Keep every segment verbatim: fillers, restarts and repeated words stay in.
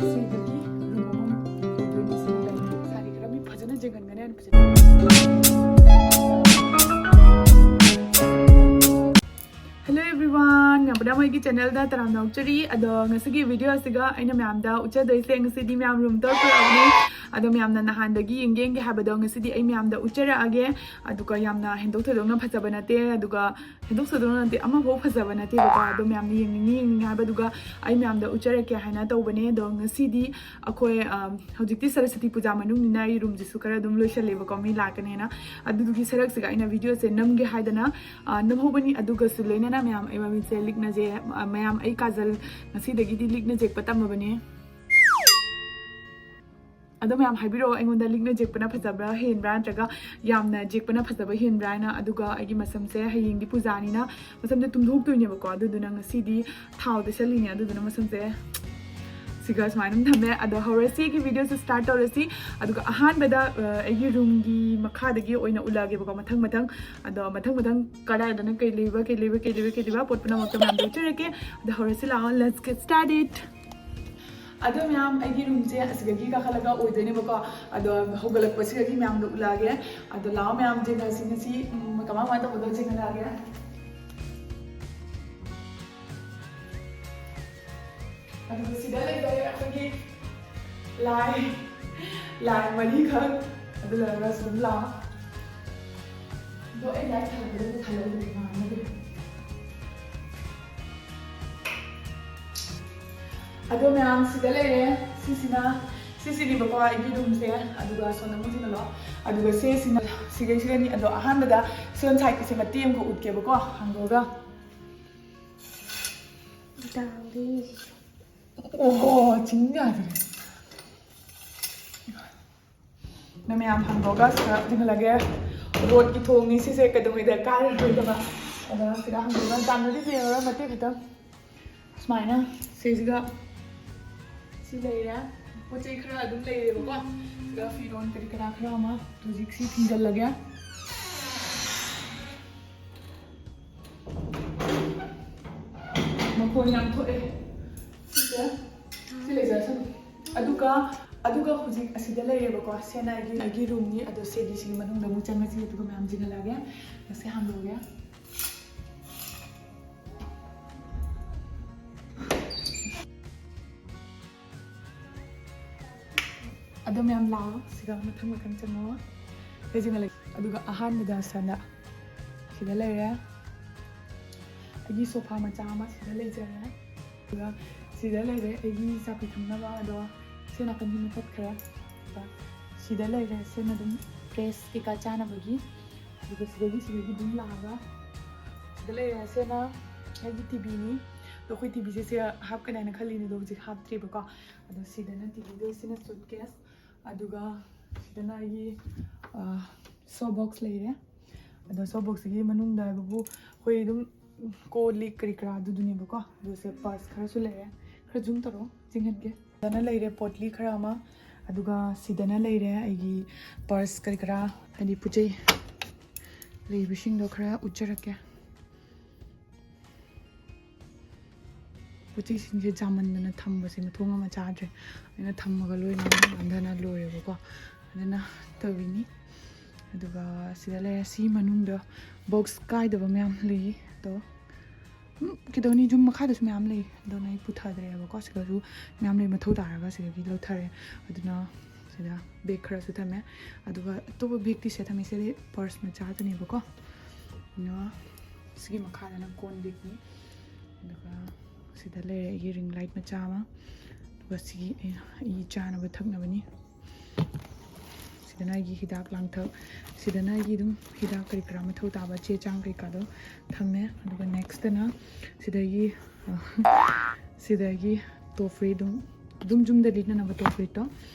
ꯁꯤꯗꯒꯤ ꯔꯨꯝ ꯑꯃꯃꯨꯛ ꯑꯣꯏꯗꯣꯏꯅꯤ꯫ ꯁꯤꯅ ꯂꯩꯔꯤꯕ ꯁꯥꯔꯤ ꯈꯔ ꯃꯤ ꯐꯖꯅ ꯌꯦꯡꯍꯟꯒꯅꯤ ꯍꯥꯏꯅ ꯐꯖꯅ꯫ Hello everyone, ꯃꯌꯥꯝ ꯄꯨꯝꯅꯃꯛ ꯑꯩꯒꯤ channelꯗ ꯇꯔꯥꯝꯅ ꯑꯣꯛꯆꯔꯤ꯫ ꯑꯗꯣ ꯉꯁꯤꯒꯤ video ꯑꯁꯤꯒ ꯑꯩꯅ ꯃꯌꯥꯝꯗ ꯎꯠꯆꯗꯣꯏꯁꯦ, ꯉꯁꯤꯗꯤ ꯃꯌꯥꯝ room tour ꯄꯨꯔꯛꯑꯕꯅꯤ꯫ ꯑꯗꯣ ꯃꯌꯥꯝꯅ ꯅꯍꯥꯟꯗꯒꯤ ꯌꯦꯡꯒꯦ ꯌꯦꯡꯒꯦ ꯍꯥꯏꯕꯗꯣ ꯉꯁꯤꯗꯤ ꯑꯩ ꯃꯌꯥꯝꯗ ꯎꯠꯆꯔꯛꯑꯒꯦ꯫ ꯑꯗꯨꯒ ꯌꯥꯝꯅ ꯍꯦꯟꯗꯣꯛ ꯊꯣꯏꯗꯣꯛꯅ ꯐꯖꯕ ꯅꯠꯇꯦ, ꯑꯗꯨꯒ ꯍꯦꯟꯗꯣꯛ ꯊꯣꯏꯗꯣꯛꯅ ꯅꯠꯇꯦ, ꯑꯃꯐꯥꯎ ꯐꯖꯕ ꯅꯠꯇꯦꯕꯀꯣ꯫ ꯑꯗꯣ ꯃꯌꯥꯝꯅ ꯌꯦꯡꯅꯤꯡꯉꯤ ꯌꯦꯡꯅꯤꯡꯉꯤ ꯍꯥꯏꯕꯗꯨꯒ ꯑꯩ ꯃꯌꯥꯝꯗ ꯎꯠꯆꯔꯛꯀꯦ ꯍꯥꯏꯅ ꯇꯧꯕꯅꯦ꯫ ꯑꯗꯣ ꯉꯁꯤꯗꯤ ꯑꯩꯈꯣꯏ, ꯑꯝ, ꯍꯧꯖꯤꯛꯇꯤ ꯁꯔꯁ꯭ꯋꯇꯤ ꯄꯨꯖꯥ ꯃꯅꯨꯡꯅꯤꯅ ꯑꯩ roomꯁꯤꯁꯨ ꯈꯔ ꯑꯗꯨꯝ ꯂꯣꯏꯁꯜꯂꯦꯕꯀꯣ, ꯃꯤ ꯂꯥꯛꯀꯅꯦꯅ꯫ ꯑꯗꯨꯗꯨꯒꯤ ꯁꯔꯛꯁꯤꯒ ꯑꯩꯅ videoꯁꯦ ꯅꯝꯒꯦ ꯍꯥꯏꯗꯅ, ꯑ, ꯅꯝꯍꯧꯕꯅꯤ꯫ ꯑꯗꯨꯒꯁꯨ ꯂꯣꯏꯅꯅ ꯃꯌꯥꯝ ꯑꯩ ꯃꯃꯤꯠꯁꯦ ꯂꯤꯛꯅꯁꯦ, ꯑ, ꯃꯌꯥꯝ ꯑꯩ ꯀꯥꯖꯜ ꯉꯁꯤꯗꯒꯤꯗꯤ ꯂꯤꯛꯅ ꯌꯦꯛꯄ ꯇꯝꯃꯕꯅꯦ꯫ ꯑꯗꯣ ꯃꯌꯥꯝ ꯍꯥꯏꯕꯤꯔꯛꯑꯣ, ꯑꯩꯉꯣꯟꯗ ꯂꯤꯛꯅ ꯌꯦꯛꯄꯅ ꯐꯖꯕ꯭ꯔꯥ ꯍꯦꯟꯕ꯭ꯔꯥ ꯅꯠꯇ꯭ꯔꯒ ꯌꯥꯝꯅ ꯌꯦꯛꯄꯅ ꯐꯖꯕ ꯍꯦꯟꯕ꯭ꯔꯥ ꯍꯥꯏꯅ꯫ ꯑꯗꯨꯒ ꯑꯩꯒꯤ ꯃꯁꯝꯁꯦ ꯍꯌꯦꯡꯗꯤ ꯄꯨꯖꯥꯅꯤꯅ ꯃꯁꯝꯁꯦ ꯇꯨꯝꯊꯣꯛꯇꯣꯏꯅꯦꯕꯀꯣ, ꯑꯗꯨꯗꯨꯅ ꯉꯁꯤꯗꯤ ꯊꯥꯎ ꯇꯩꯁꯜꯂꯤꯅꯦ꯫ ꯑꯗꯨꯗꯨꯅ ꯃꯁꯝꯁꯦ ꯁꯤꯒ ꯁꯨꯃꯥꯏꯅ ꯑꯗꯨꯝ ꯊꯝꯃꯦ꯫ ꯑꯗꯣ ꯍꯧꯔꯁꯤ, ꯑꯩꯒꯤ videoꯁꯦ start ꯇꯧꯔꯁꯤ꯫ ꯑꯗꯨꯒ ꯑꯍꯥꯟꯕꯗ, ꯑ, ꯑꯩꯒꯤ roomꯒꯤ ꯃꯈꯥꯗꯒꯤ ꯑꯣꯏꯅ ꯎꯠꯂꯛꯑꯒꯦꯕꯀꯣ, ꯃꯊꯪ ꯃꯊꯪ꯫ ꯑꯗꯣ ꯃꯊꯪ ꯃꯊꯪ ꯀꯗꯥꯏꯗꯅ ꯀꯩ ꯂꯩꯕ, ꯀꯩ ꯂꯩꯕ, ꯀꯩ ꯂꯩꯕ, ꯀꯩ ꯂꯩꯕ, ꯄꯣꯠ ꯄꯨꯝꯅꯃꯛꯇꯣ ꯃꯌꯥꯝꯗ ꯎꯠꯆꯔꯛꯀꯦ꯫ ꯑꯗꯣ ꯍꯧꯔꯁꯤ ꯂꯥꯛꯑꯣ, let's get started꯫ ꯑꯗꯣ ꯃꯌꯥꯝ, ꯑꯩꯒꯤ roomꯁꯦ ꯑꯁꯤꯗꯒꯤ ꯀꯥꯈꯠꯂꯒ ꯑꯣꯏꯗꯣꯏꯅꯦꯕꯀꯣ꯫ ꯑꯗꯣ ꯍꯧꯒꯠꯂꯛꯄꯁꯤꯗꯒꯤ ꯃꯌꯥꯝꯗ ꯎꯠꯂꯛꯑꯒꯦ꯫ ꯑꯗꯣ ꯂꯥꯛꯑꯣ ꯃꯌꯥꯝ, ꯌꯦꯡꯉꯁꯤ ꯉꯁꯤ, ꯎꯝ, ꯀꯃꯥꯏ ꯀꯃꯥꯏ ꯇꯧꯕꯗꯣ ꯌꯦꯡꯍꯜꯂꯛꯑꯒꯦ꯫ ꯑꯗꯨꯒ ꯁꯤꯗ ꯂꯩꯖꯔꯦ ꯑꯩꯈꯣꯏꯒꯤ ꯂꯥꯏ, ꯂꯥꯏ ꯃꯔꯤꯈꯛ꯫ ꯑꯗꯨ ꯂꯣꯏꯔꯒ ꯁꯨꯝ ꯂꯥꯛꯑꯣ꯫ ꯑꯗꯣ ꯑꯩ ꯂꯥꯏ ꯊꯥꯟꯕꯗ ꯊꯥꯟꯍꯧꯗ꯭ꯔꯦ, ꯃꯥꯟꯅꯗ꯭ꯔꯦ꯫ ꯑꯗꯣ ꯃꯌꯥꯝ ꯁꯤꯗ ꯂꯩꯔꯦ꯫ ꯁꯤꯁꯤꯅ, ꯁꯤꯁꯤꯅꯦꯕꯀꯣ ꯑꯩꯒꯤ roomꯁꯦ꯫ ꯑꯗꯨꯒ ꯁꯣꯝꯗ ꯑꯃꯨꯛ ꯆꯤꯡꯍꯜꯂꯣ꯫ ꯑꯗꯨꯒ ꯁꯤꯁꯤꯅ, ꯁꯤꯒꯩꯁꯤꯒꯅꯤ꯫ ꯑꯗꯣ ꯑꯍꯥꯟꯕꯗ ꯁꯤꯔꯣꯝ sideꯀꯤꯁꯦ ꯃꯇꯦꯛ ꯑꯃꯈꯛ ꯎꯠꯀꯦꯕꯀꯣ, ꯍꯥꯡꯗꯣꯛꯑꯒ꯫ ꯗꯥꯎꯗꯤ꯫ ꯑꯣ, ꯆꯤꯡ ꯌꯥꯗ꯭ꯔꯦ꯫ ꯅ ꯃꯌꯥꯝ ꯍꯥꯡꯗꯣꯛꯑꯒ ꯁꯤꯗ ꯆꯤꯡꯍꯜꯂꯒꯦ꯫ ꯔꯣꯠꯀꯤ ꯊꯣꯡꯅꯤ ꯁꯤꯁꯦ, ꯀꯩꯗꯧꯉꯩꯗ ꯀꯥꯏꯔꯔꯣꯏꯗꯕ꯫ ꯑꯗ ꯁꯤꯗ ꯍꯥꯡꯗꯣꯛꯑꯒ ꯇꯥꯟꯅꯔꯤꯁꯦ ꯌꯦꯡꯉꯨꯔ ꯃꯇꯦꯛ ꯈꯤꯇꯪ꯫ ꯁꯨꯃꯥꯏꯅ ꯁꯤꯁꯤꯒ ꯁꯤ ꯂꯩꯔꯦ꯫ ꯄꯣꯠ ꯆꯩ ꯈꯔ ꯑꯗꯨꯝ ꯂꯩꯔꯦꯕꯀꯣ꯫ ꯁꯤꯗ ꯐꯤꯔꯣꯟ ꯀꯔꯤ ꯀꯔꯥ ꯈꯔ ꯑꯃ ꯍꯧꯖꯤꯛ ꯁꯤ ꯊꯤꯡꯖꯤꯜꯂꯒꯦ꯫ ꯃꯈꯣꯟ ꯌꯥꯝ ꯊꯣꯛꯑꯦ꯫ ꯁꯤꯁꯦ, ꯁꯤ ꯂꯩꯖꯔꯁꯅꯨ꯫ ꯑꯗꯨꯒ ꯑꯗꯨꯒ ꯍꯧꯖꯤꯛ ꯑꯁꯤꯗ ꯂꯩꯔꯦꯕꯀꯣ꯫ ꯁꯦꯅ ꯑꯩꯒꯤ ꯑꯩꯒꯤ ꯔꯨꯝꯅꯤ꯫ ꯑꯗꯣ ꯁꯦꯗꯤ ꯁꯤꯒꯤ ꯃꯅꯨꯡꯗ ꯑꯃꯨꯛ ꯆꯪꯉꯁꯤ꯫ ꯑꯗꯨꯒ ꯃꯌꯥꯝ ꯆꯤꯡꯍꯜꯂꯛꯑꯒꯦ꯫ ꯉꯁꯤ ꯍꯥꯡꯗꯣꯛꯑꯒꯦ꯫ ꯑꯗꯣ ꯃꯌꯥꯝ ꯂꯥꯛꯑꯣ꯫ ꯁꯤꯗ ꯃꯊꯪ ꯃꯊꯪ ꯆꯪꯉꯣ꯫ ꯁꯤꯗ ꯆꯤꯡꯍꯜꯂꯛꯑꯒꯦ꯫ ꯑꯗꯨꯒ ꯑꯍꯥꯟꯕꯗ ꯁꯦꯅ ꯁꯤꯗ ꯂꯩꯔꯦ꯫ ꯑꯩꯒꯤ ꯁꯣꯐꯥ ꯃꯆꯥ ꯑꯃ ꯁꯤꯗ ꯂꯩꯖꯔꯦ꯫ ꯑꯗꯨꯒ ꯁꯤꯗ ꯂꯩꯔꯦ ꯑꯩꯒꯤ ꯆꯥ ꯄꯤꯊꯛꯅꯕ꯫ ꯑꯗꯣ ꯁꯤ ꯅꯥꯀꯟꯁꯤꯃ ꯆꯠꯈ꯭ꯔꯦ꯫ ꯑꯗꯨꯒ ꯁꯤꯗ ꯂꯩꯔꯦ ꯁꯤꯅ ꯑꯗꯨꯝ ꯄ꯭ꯔꯦꯁ ꯀꯩꯀꯥ ꯆꯥꯅꯕꯒꯤ꯫ ꯑꯗꯨꯒ ꯁꯤꯗꯒꯤ ꯁꯤꯗꯒꯤ ꯑꯗꯨꯝ ꯂꯥꯛꯑꯒ ꯁꯤꯗ ꯂꯩꯔꯦ ꯁꯤꯅ ꯑꯩꯒꯤ ꯇꯤꯚꯤꯅꯤ꯫ ꯑꯗꯣ ꯑꯩꯈꯣꯏ ꯇꯤꯚꯤꯁꯦ ꯁꯤ ꯍꯥꯞꯀꯅꯤ ꯍꯥꯏꯅ ꯈꯜꯂꯤꯅꯤ, ꯑꯗꯣ ꯍꯧꯖꯤꯛ ꯍꯥꯞꯇ꯭ꯔꯤꯕꯀꯣ꯫ ꯑꯗꯣ ꯁꯤꯗꯅ ꯇꯤꯚꯤꯗꯣ, ꯁꯤꯅ ꯁꯨꯠꯀꯦꯁ꯫ ꯑꯗꯨꯒ ꯁꯤꯗꯅ ꯑꯩꯒꯤ ꯁꯣ ꯕꯣꯛꯁ ꯂꯩꯔꯦ꯫ ꯑꯗꯣ ꯁꯣ ꯕꯣꯛꯁꯁꯤꯒꯤ ꯃꯅꯨꯡꯗ ꯍꯥꯏꯕꯕꯨ ꯑꯩꯈꯣꯏ ꯑꯗꯨꯝ ꯀꯣꯜ ꯂꯤꯛ ꯀꯔꯤ ꯀꯔꯥ ꯑꯗꯨꯗꯨꯅꯦꯕꯀꯣ꯫ ꯑꯗꯨꯁꯦ ꯄꯔꯁ ꯈꯔꯁꯨ ꯂꯩꯔꯦ꯫ ꯈꯔ ꯖꯨꯝ ꯇꯧꯔꯣ, ꯆꯤꯡꯍꯟꯒꯦ꯫ ꯁꯤꯗꯅ ꯂꯩꯔꯦ ꯄꯣꯠꯂꯤ ꯈꯔ ꯑꯃ꯫ ꯑꯗꯨꯒ ꯁꯤꯗꯅ ꯂꯩꯔꯦ ꯑꯩꯒꯤ ꯄꯔꯁ ꯀꯔꯤ ꯀꯔꯥ, ꯍꯥꯏꯗꯤ ꯄꯣꯠ ꯆꯩ ꯂꯩꯕꯁꯤꯡꯗꯣ ꯈꯔ ꯎꯠꯆꯔꯛꯀꯦ꯫ ꯄꯣꯠ ꯆꯩꯁꯤꯡꯁꯦ ꯆꯥꯃꯟꯗꯅ ꯊꯝꯕꯁꯦ ꯃꯊꯣꯡ ꯑꯃ ꯆꯥꯗ꯭ꯔꯦ꯫ ꯑꯩꯅ ꯊꯝꯃꯒ ꯂꯣꯏꯅ ꯅꯥꯟꯊꯅ ꯂꯣꯏꯔꯦꯕꯀꯣ꯫ ꯑꯗꯨꯅ ꯇꯧꯔꯤꯅꯤ꯫ ꯑꯗꯨꯒ ꯁꯤꯗ ꯂꯩꯔꯦ꯫ ꯁꯤ ꯃꯅꯨꯡꯗ ꯕꯣꯛꯁ ꯀꯥꯏꯗꯕ ꯃꯌꯥꯝ ꯂꯩ꯫ ꯑꯗꯣ ꯎꯝ, ꯀꯩꯗꯧꯅꯤ, ꯌꯨꯝ ꯃꯈꯥꯗꯁꯨ ꯃꯌꯥꯝ ꯂꯩ꯫ ꯑꯗꯨꯅ ꯑꯩ ꯄꯨꯊꯗ꯭ꯔꯦꯕꯀꯣ꯫ ꯁꯤꯗꯁꯨ ꯃꯌꯥꯝ ꯂꯩ, ꯃꯊꯧ ꯇꯥꯔꯒ ꯁꯤꯗꯒꯤ ꯂꯧꯊꯔꯦ꯫ ꯑꯗꯨꯅ ꯁꯤꯗ ꯕꯦꯒ ꯈꯔꯁꯨ ꯊꯝꯃꯦ꯫ ꯑꯗꯨꯒ ꯑꯇꯣꯞꯄ ꯕꯦꯒꯇꯤ ꯁꯤꯗ ꯊꯝꯃꯤ꯫ ꯁꯤꯗꯤ ꯄꯔꯁ ꯃꯆꯥꯗꯅꯦꯕꯀꯣ꯫ ꯑꯗꯨꯅ ꯁꯤꯒꯤ ꯃꯈꯥꯗꯅ ꯀꯣꯟ ꯕꯦꯒꯅꯤ꯫ ꯑꯗꯨꯒ ꯁꯤꯗ ꯂꯩꯔꯦ ꯑꯩꯒꯤ ꯔꯤꯡ ꯂꯥꯏꯠ ꯃꯆꯥ ꯑꯃ꯫ ꯑꯗꯨꯒ ꯁꯤꯒꯤ ꯑꯩ ꯆꯥꯅꯕ ꯊꯛꯅꯕꯅꯤ꯫ ꯁꯤꯗꯅ ꯑꯩꯒꯤ ꯍꯤꯗꯥꯛ ꯂꯥꯡꯊꯛ, ꯁꯤꯗꯅ ꯑꯩꯒꯤ ꯑꯗꯨꯝ ꯍꯤꯗꯥꯛ ꯀꯔꯤ ꯀꯔꯥ ꯃꯊꯧ ꯇꯥꯕ ꯆꯦ ꯆꯥꯡ ꯀꯩꯀꯥꯗꯣ ꯊꯝꯃꯦ꯫ ꯑꯗꯨꯒ ꯅꯦꯛꯁꯇꯅ ꯁꯤꯗꯒꯤ, ꯑ, ꯁꯤꯗꯒꯤ ꯇꯣꯐ꯭ꯔꯤ ꯑꯗꯨꯝ, ꯑꯗꯨꯝ ꯌꯨꯝꯗ ꯂꯤꯠꯅꯅꯕ ꯇꯣꯐ꯭ꯔꯤꯗꯣ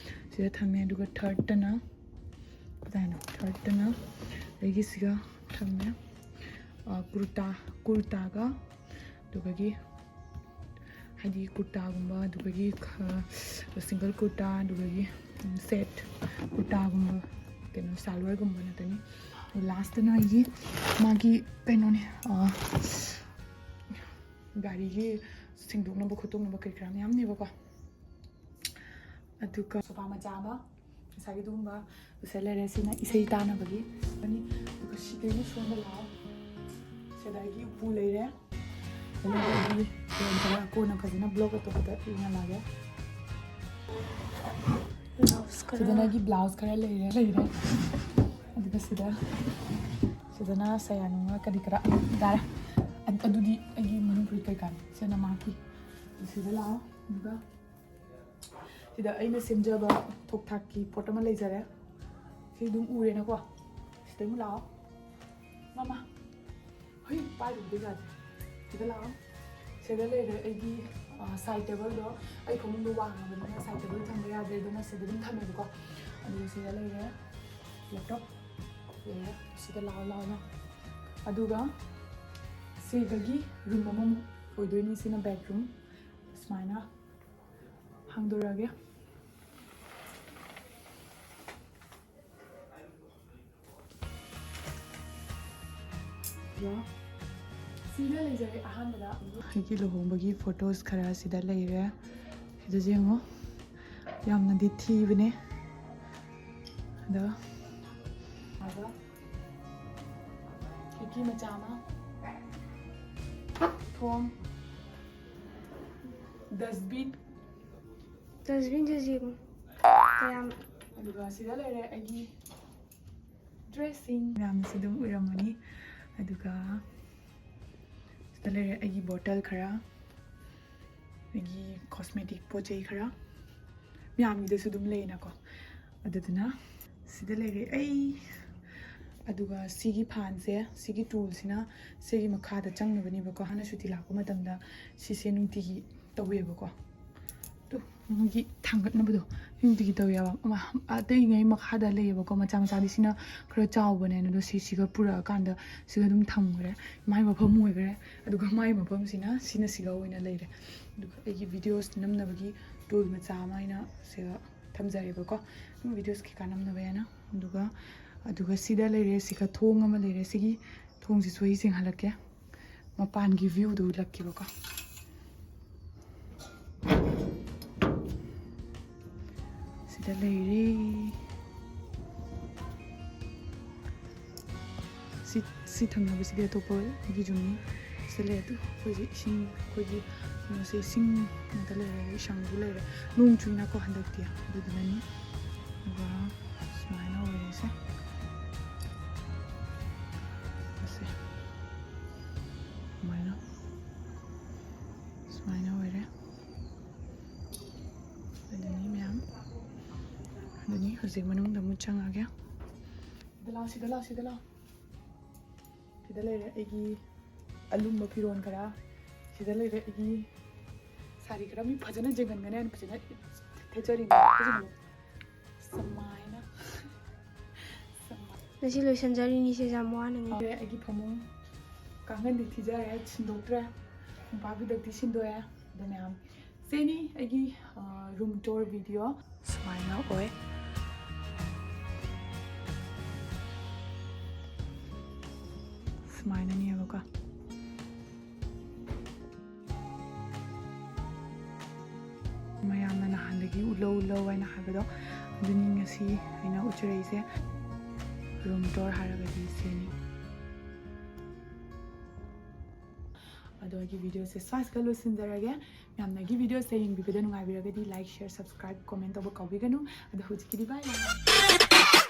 ꯁꯤꯗ ꯊꯝꯃꯦ꯫ ꯑꯗꯨꯒ ꯊꯥꯔꯠꯇꯅ, ꯀꯗꯥꯏꯅꯣ? ꯊꯥꯔꯠꯇꯅ ꯑꯩꯒꯤꯁꯤꯒ ꯊꯝꯃꯦ꯫ ꯑ, ꯀꯨꯔꯇꯥ, ꯀꯨꯔꯇꯥꯒ ꯑꯗꯨꯒꯒꯤ ꯍꯥꯏꯗꯤ ꯀꯨꯔꯇꯥꯒꯨꯝꯕ, ꯑꯗꯨꯒꯒꯤ ꯈ-, ꯁꯤꯡꯒꯜ ꯀꯨꯔꯇꯥ, ꯑꯗꯨꯒꯒꯤ, ꯎꯝ, ꯁꯦꯠ ꯀꯨꯔꯇꯥꯒꯨꯝꯕ, ꯀꯩꯅꯣ, ꯁꯥꯜꯋꯥꯔꯒꯨꯝꯕ ꯅꯠꯇꯅꯤ꯫ ꯂꯥꯁꯇꯅ ꯑꯩꯒꯤ ꯃꯥꯒꯤ ꯀꯩꯅꯣꯅꯦ, ꯑ, ꯒꯥꯔꯤꯒꯤ ꯁꯦꯡꯗꯣꯛꯅꯕ ꯈꯣꯠꯇꯣꯛꯅꯕ ꯀꯔꯤ ꯀꯔꯥ ꯃꯌꯥꯝꯅꯦꯕꯀꯣ꯫ ꯑꯗꯨꯒ ꯁꯣꯐꯥ ꯃꯆꯥ ꯑꯃ, ꯉꯁꯥꯏꯒꯤ ꯑꯗꯨꯒꯨꯝꯕ ꯄꯨꯁꯜ ꯂꯩꯔꯦ꯫ ꯁꯤꯅ ꯏꯁꯩ ꯇꯥꯅꯕꯒꯤ ꯑꯗꯨꯒ ꯁꯤꯗꯩꯅ ꯁꯣꯝꯗ ꯂꯥꯛꯑꯣ꯫ ꯁꯤꯗ ꯑꯩꯒꯤ ꯎꯄꯨ ꯂꯩꯔꯦ꯫ ꯑꯗꯨꯒ ꯑꯩꯒꯤ ꯐꯤꯔꯣꯜ ꯈꯔ ꯀꯣꯟꯅ ꯐꯖꯅ ꯕ꯭ꯂꯣꯛ ꯑꯇꯣꯞꯄꯗ ꯌꯦꯡꯍꯜꯂꯛꯑꯒꯦ꯫ ꯁꯤꯗꯅ ꯑꯩꯒꯤ ꯕ꯭ꯂꯥꯎꯁ ꯈꯔ ꯂꯩꯔꯦ ꯂꯩꯔꯦ ꯑꯗꯨꯒ ꯁꯤꯗ ꯁꯤꯗꯅ ꯁꯌꯥꯅꯨꯡ ꯀꯔꯤ ꯀꯔꯥ ꯇꯥꯔꯦ꯫ ꯑꯗꯨꯗꯤ ꯑꯩꯒꯤ ꯃꯅꯤꯄꯨꯔꯤ ꯀꯩꯀꯥꯅꯤ꯫ ꯁꯤꯅ ꯃꯥꯒꯤ꯫ ꯁꯤꯗ ꯂꯥꯛꯑꯣ꯫ ꯑꯗꯨꯒ ꯁꯤꯗ ꯑꯩꯅ ꯁꯦꯝꯖꯕ ꯊꯣꯛ ꯊꯥꯛꯀꯤ ꯄꯣꯠ ꯑꯃ ꯂꯩꯖꯔꯦ꯫ ꯁꯤ ꯑꯗꯨꯝ ꯎꯔꯦꯅꯀꯣ꯫ ꯁꯤꯗ ꯑꯃꯨꯛ ꯂꯥꯛꯑꯣ꯫ ꯃꯃꯥ꯫ ꯍꯨꯏ ꯄꯥꯏꯔꯨꯕꯗꯤ ꯌꯥꯗꯦ꯫ ꯁꯤꯗ ꯂꯥꯛꯑꯣ꯫ ꯁꯤꯗ ꯂꯩꯔꯦ ꯑꯩꯒꯤ ꯁꯥꯏꯠ ꯇꯦꯕꯜꯗꯣ꯫ ꯑꯩ ꯐꯃꯨꯡꯗꯣ ꯋꯥꯡꯉꯕꯅꯤꯅ ꯁꯥꯏꯠ ꯇꯦꯕꯜ ꯊꯝꯕ ꯌꯥꯗ꯭ꯔꯦ, ꯑꯗꯨꯅ ꯁꯤꯗ ꯑꯗꯨꯝ ꯊꯝꯃꯦꯕꯀꯣ꯫ ꯑꯗꯨꯒ ꯁꯤꯗ ꯂꯩꯔꯦ ꯂꯦꯞꯇꯣꯞ ꯂꯩꯔꯦ꯫ ꯁꯤꯗ ꯂꯥꯛꯑꯣ ꯂꯥꯛꯑꯣ ꯂꯥꯛꯑꯣ꯫ ꯑꯗꯨꯒ ꯁꯤꯗꯒꯤ ꯔꯨꯝ ꯑꯃꯃꯨꯛ ꯑꯣꯏꯗꯣꯏꯅꯤ꯫ ꯁꯤꯅ ꯕꯦꯠꯔꯨꯝ꯫ ꯁꯨꯃꯥꯏꯅ ꯍꯥꯡꯗꯣꯔꯛꯑꯒꯦ꯫ ꯁꯤꯗ ꯂꯩꯖꯔꯦ ꯑꯍꯥꯟꯕꯗ꯫ ꯑꯩꯒꯤ ꯂꯨꯍꯣꯡꯕꯒꯤ ꯐꯣꯇꯣꯁ ꯈꯔ ꯁꯤꯗ ꯂꯩꯔꯦ꯫ ꯁꯤꯗꯁꯨ ꯌꯦꯡꯉꯣ꯫ ꯌꯥꯝꯅꯗꯤ ꯊꯤꯕꯅꯦ꯫ ꯑꯗꯣ ꯑꯗꯣ ꯈꯤꯀꯤ ꯃꯆꯥ ꯑꯃ꯫ ꯊꯣꯡ꯫ ꯗꯁꯕꯤꯟ꯫ ꯗꯁꯕꯤꯟꯁꯦ ꯌꯦꯡꯉꯨ꯫ ꯀꯌꯥꯝ ꯑꯗꯨꯒ ꯁꯤꯗ ꯂꯩꯔꯦ ꯑꯩꯒꯤ ꯗ꯭ꯔꯦꯁꯤꯡ ꯃꯌꯥꯝꯁꯤ ꯑꯗꯨꯝ ꯎꯔꯝꯃꯅꯤ꯫ ꯑꯗꯨꯒ ꯁꯤꯗ ꯂꯩꯔꯦ ꯑꯩꯒꯤ ꯕꯣꯇꯜ ꯈꯔ, ꯑꯩꯒꯤ ꯀꯣꯁꯃꯦꯇꯤꯛ ꯄꯣꯠ ꯆꯩ ꯈꯔ, ꯃꯌꯥꯝꯒꯤꯗꯁꯨ ꯑꯗꯨꯝ ꯂꯩꯌꯦꯅꯀꯣ꯫ ꯑꯗꯨꯗꯨꯅ ꯁꯤꯗ ꯂꯩꯔꯦ ꯑꯩ꯫ ꯑꯗꯨꯒ ꯁꯤꯒꯤ ꯐꯥꯟꯁꯦ, ꯁꯤꯒꯤ ꯇꯨꯜꯁꯤꯅ ꯁꯤꯒꯤ ꯃꯈꯥꯗ ꯆꯪꯅꯕꯅꯦꯕꯀꯣ꯫ ꯍꯥꯟꯅ ꯁꯨꯇꯤ ꯂꯥꯛꯄ ꯃꯇꯝꯗ ꯁꯤꯁꯦ ꯅꯨꯡꯇꯤꯒꯤ ꯇꯧꯋꯦꯕꯀꯣ꯫ ꯇꯨ, ꯃꯣꯏꯒꯤ ꯊꯥꯡꯒꯠꯅꯕꯗꯣ ꯅꯨꯡꯇꯤꯒꯤ ꯇꯧꯋꯦꯕ꯫ ꯑꯃ ꯑꯇꯩꯉꯩ ꯃꯈꯥꯗ ꯂꯩꯌꯦꯕꯀꯣ, ꯃꯆꯥ ꯃꯆꯥꯗꯤ꯫ ꯁꯤꯅ ꯈꯔ ꯆꯥꯎꯕꯅꯦ, ꯑꯗꯣ ꯁꯤꯁꯤꯒ ꯄꯨꯔꯛꯑꯀꯥꯟꯗ ꯁꯤꯒ ꯑꯗꯨꯝ ꯊꯝꯈ꯭ꯔꯦ꯫ ꯃꯥꯏ ꯃꯐꯝ ꯑꯣꯏꯈ꯭ꯔꯦ꯫ ꯑꯗꯨꯒ ꯃꯥꯏ ꯃꯐꯝꯁꯤꯅ ꯁꯤꯅ ꯁꯤꯒ ꯑꯣꯏꯅ ꯂꯩꯔꯦ꯫ ꯑꯗꯨꯒ ꯑꯩꯒꯤ ꯚꯤꯗꯤꯑꯣꯁ ꯅꯝꯅꯕꯒꯤ ꯇꯨꯜ ꯃꯆꯥ ꯑꯃ ꯑꯩꯅ ꯁꯤꯒ ꯊꯝꯖꯔꯦꯕꯀꯣ, ꯚꯤꯗꯤꯑꯣꯁ ꯀꯩꯀꯥ ꯅꯝꯅꯕ ꯍꯥꯏꯅ꯫ ꯑꯗꯨꯒ ꯑꯗꯨꯒ ꯁꯤꯗ ꯂꯩꯔꯦ, ꯁꯤꯒ ꯊꯣꯡ ꯑꯃ ꯂꯩꯔꯦ꯫ ꯁꯤꯒꯤ ꯊꯣꯡꯁꯤꯁꯨ ꯑꯩ ꯆꯤꯡꯍꯜꯂꯛꯀꯦ, ꯃꯄꯥꯟꯒꯤ ꯚ꯭ꯌꯨꯗꯨ ꯎꯠꯂꯛꯀꯦꯕꯀꯣ꯫ ꯗ ꯂꯩꯔꯦ꯫ ꯁꯤ, ꯁꯤ ꯊꯪꯅꯕꯁꯤꯗꯤ ꯑꯇꯣꯞꯄꯒꯤ ꯌꯨꯝꯅꯤ꯫ ꯁꯤꯗ ꯂꯩ ꯑꯗꯨ ꯑꯩꯈꯣꯏꯁꯦ ꯏꯁꯤꯡ, ꯑꯩꯈꯣꯏꯒꯤ ꯀꯩꯅꯣꯁꯦ ꯏꯁꯤꯡ ꯉꯥꯛꯇ ꯂꯩꯔꯦ, ꯏꯁꯪꯁꯨ ꯂꯩꯔꯦ꯫ ꯅꯣꯡ ꯆꯨꯏꯅꯀꯣ ꯍꯟꯗꯛꯇꯤ, ꯑꯗꯨꯗꯨꯅꯅꯤ꯫ ꯑꯗꯨꯒ ꯁꯨꯃꯥꯏꯅ ꯑꯣꯏꯔꯦꯁꯦ꯫ ꯑꯁꯦ꯫ ꯁꯨꯃꯥꯏꯅ, ꯁꯨꯃꯥꯏꯅ ꯑꯣꯏꯔꯦ꯫ ꯑꯗꯨꯅꯤ ꯃꯌꯥꯝ꯫ ꯑꯗꯨꯅꯤ ꯍꯧꯖꯤꯛ ꯃꯅꯨꯡꯗ ꯑꯃꯨꯛ ꯆꯪꯉꯒꯦ꯫ ꯁꯤꯗ ꯂꯥꯎ, ꯁꯤꯗ ꯂꯥꯎ, ꯁꯤꯗ ꯂꯥꯎ꯫ ꯁꯤꯗ ꯂꯩꯔꯦ ꯑꯩꯒꯤ ꯑꯂꯨꯝꯕ ꯐꯤꯔꯣꯜ ꯈꯔ꯫ ꯁꯤꯗ ꯂꯩꯔꯦ ꯑꯩꯒꯤ ꯁꯥꯔꯤ ꯈꯔ꯫ ꯃꯤ ꯐꯖꯅ ꯌꯦꯡꯍꯟꯒꯅꯤ ꯍꯥꯏꯅ ꯐꯖꯅ ꯊꯦꯠꯆꯔꯤꯅꯤ꯫ ꯁꯨꯃꯥꯏꯅ꯫ ꯁꯨꯃꯥꯏꯅ꯫ ꯉꯁꯤ ꯂꯣꯏꯁꯤꯟꯖꯔꯤꯅꯤꯁꯦ ꯌꯥꯝ ꯋꯥꯅꯅꯤ꯫ ꯑꯩꯒꯤ ꯐꯃꯨꯡ ꯀꯥꯡꯈꯟꯗꯤ ꯊꯤꯖꯔꯦ, ꯁꯤꯟꯗꯣꯛꯇ꯭ꯔꯦ꯫ ꯃꯣꯝꯄꯥꯛ ꯐꯤꯗꯛꯇꯤ ꯁꯤꯟꯗꯣꯛꯑꯦ꯫ ꯑꯗꯣ ꯃꯌꯥꯝ, ꯁꯤꯅꯤ ꯑꯩꯒꯤ, ꯑ, room tour video꯫ ꯁꯨꯃꯥꯏꯅ ꯑꯣꯏ꯫ ꯁꯨꯃꯥꯏꯅꯅꯦꯕꯀꯣ꯫ ꯃꯌꯥꯝꯅ ꯅꯍꯥꯟꯗꯒꯤ ꯎꯠꯂꯧ ꯎꯠꯂꯧ ꯍꯥꯏꯅ ꯍꯥꯏꯕꯗꯣ, ꯑꯗꯨꯅꯤ ꯉꯁꯤ ꯑꯩꯅ ꯎꯠꯆꯔꯛꯏꯁꯦ꯫ Room tour ꯍꯥꯏꯔꯒꯗꯤ ꯁꯤꯅꯤ꯫ ꯑꯗꯣ ꯑꯩꯒꯤ videoꯁꯦ ꯁ꯭ꯋꯥꯏꯁꯤꯗ ꯂꯣꯏꯁꯤꯟꯖꯔꯒꯦ꯫ ꯃꯌꯥꯝꯅ ꯑꯩꯒꯤ videoꯁꯦ ꯌꯦꯡꯕꯤꯕꯗ ꯅꯨꯡꯉꯥꯏꯕꯤꯔꯒꯗꯤ like, share, subscribe, comment ꯇꯧꯕ ꯀꯥꯎꯕꯤꯒꯅꯨ꯫ ꯑꯗꯣ ꯍꯧꯖꯤꯛꯀꯤꯗꯤ bye bye꯫